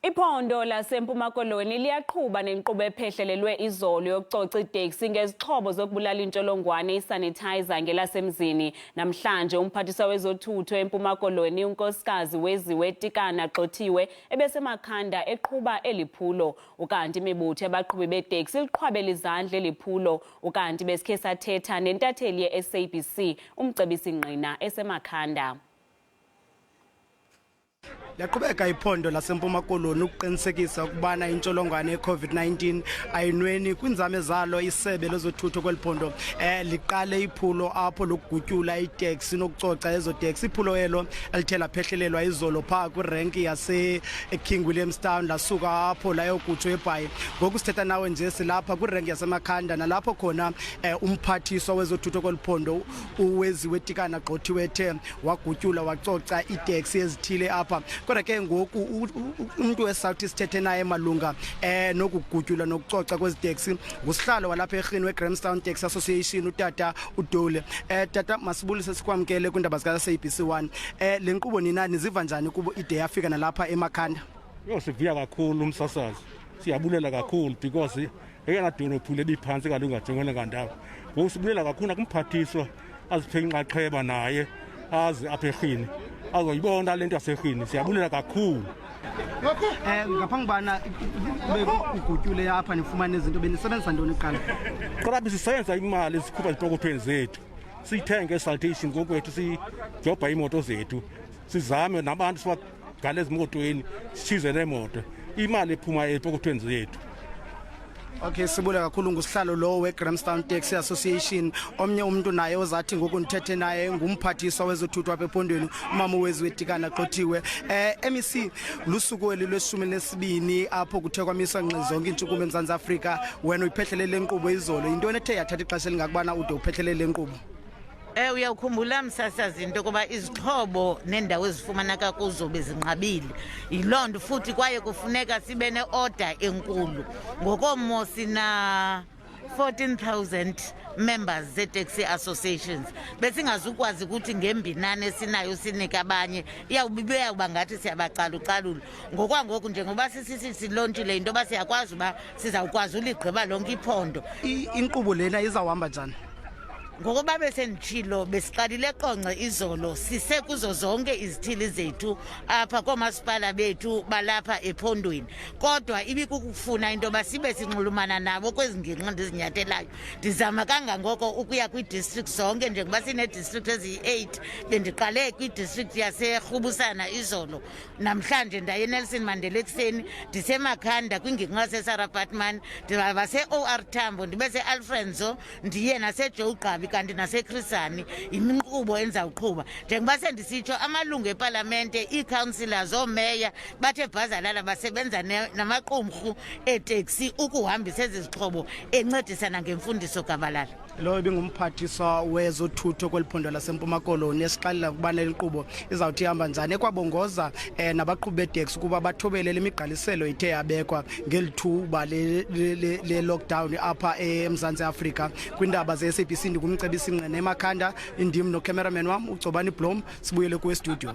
Iphondo laseMpuma Koloni liyaqhuba nenkqubo ephehlelelwe izolo yokucoca iiteksi ngezixhobo zokubulala intsholongwane isanitizer ngelasemzini. Namhlanje umphathiswa wezothutho eMpuma Koloni uNkosikazi Weziwe Tikana Gxothiwe ebeseMakhanda eqhuba eli phulo. Ukanti imibutho yabaqhubi beeteksi iliqhwabela izandla eli phulo. Ukanti besikhe sathetha nentatheli yeSABC uMcebisi Ngqina eseMakhanda. Liyaqhubeka iphondo laseMpuma Koloni ukuqinisekisa ukubana intsholongwane ye-COVID-19 ayinweni. Kwiinzame zalo isebe lezothutho kweli phondo liqale iphulo apho lokugutyula iteksi nokucoca ezo teksi. Iphulo elo elithe laphehlelelwa izolo phaa kwirenki yaseKing Williamstown, lasuka apho layokutsho eBhayi. Ngoku sithetha nawe nje silapha kwirenki yaseMakhanda, nalapho khona umphathiswa wezothutho kweli phondo uWeziwe Tikana Gxothiwe ethe wagutyula wacoca iiteksi ezithile apha. Kodwa ke ngoku umntu esawuthi sithethe naye malunga nokugutyula nokucoca kwezi teksi ngusihlalo walapha eRhini weGrahamstown Taxi Association, utata uDole. Tata, masibulise sikwamkele kwiindaba zika-SABC 1. Le nkqubo nina niziva njani kubo ide yafika nalapha eMakhanda? Yho, sivuya kakhulu umsasazi, siyabulela kakhulu because eyona dolophu lebiphantsi kaloku ingajongene ngandawo. Ngoku sibulela kakhulu nakumphathiswa aziphe inxaxheba naye aze apha eRhini azoyibona le nto yaseRhini. Siyabulela kakhulu. Ngaphambi kubana kube ugutyule apha nifumane izinto, benisebenzisa ntoni kuqala? Qala besisenza imali sikhupha ezipokothweni zethu, siyithenge sanitation ngokwethu, sijobha iimoto zethu, sizame nabantu sibagale ezimotweni, sitshize neemoto, imali ephuma epokothweni zethu. Okay, sibule kakhulu. Ngusihlalo lowo weGrahamstown Taxi Association. Omnye umntu naye ozathi ngoku ndithethe naye ngumphathiswa wezothutho apha ephondweni, umama uWeziwe Tikana Gxothiwe. MEC, lusuku eli lwe-12 apho kuthe kwamiswa ngxi zonke iintshukumo eMzantsi Afrika. Wena uyiphehlelele le nkqubo izolo. Yintoni ethe yathatha ixesha elingakubana ude uphehlelele le nkqubo? Uyawukhumbula msasazi into yokuba izixhobo neendawo ezifumaneka kuzo bezinqabile. Yiloo nto futhi kwaye kufuneka sibe ne-order enkulu. Ngokomo sina 14,000 members zee-taxi associations, besingazukwazi ukuthi ngembinane esinayo sinike abanye, iyawuba ngathi siyabacalucalula. Ngokwangoku njengoba sisithi silontshile, into yoba siyakwazi uba sizawukwazi uligqiba lonke iphondo. Inkqubo lena izawuhamba njani? Ngokuba besenditshilo, besiqalile eQonce izolo, sise kuzo zonke izithili zethu apha koomasipala bethu balapha ephondweni, kodwa ibikukufuna into yoba sibe sinxulumana nabo kwezi ngingqi ndizinyathelayo. Ndizama kangangoko ukuya kwii-district zonke njengoba sinee-district eziyi-8. Bendiqale kwidistrict yaseRhubusana izolo, namhlanje ndaye eNelson Mandela, ekuseni ndiseMakhanda kwingingqi yaseSarah Baartman, ndizawuba se-OR Tambo, ndibe seAlfred Nzo, ndiye naseJoe Gqabi, kanti naseChris Hani. Yinkqubo endizawuqhuba. Njengoba sendisitsho, amalungu epalamente, ii-councillors, oomeya bathe bhazalala basebenza namaqumrhu eeteksi ukuhambisa ezi zixhobo, encedisana ngemfundiso gabalala. Lowo ibingumphathiswa wezothutho kweli phondo laseMpuma Koloni esixelela ukubana le nkqubo izawuthi ihamba njani, ekwabongoza nabaqhubi beeteksi ukuba bathobele le migqaliselo ithe yabekwa ngeli thuba le-lockdown apha eMzantsi Afrika. Kwiindaba ze-SABC ndinguMcebisi Nqene eMakhanda, indim nocameraman wam uGcobani Blom. Sibuyele kuwe studio.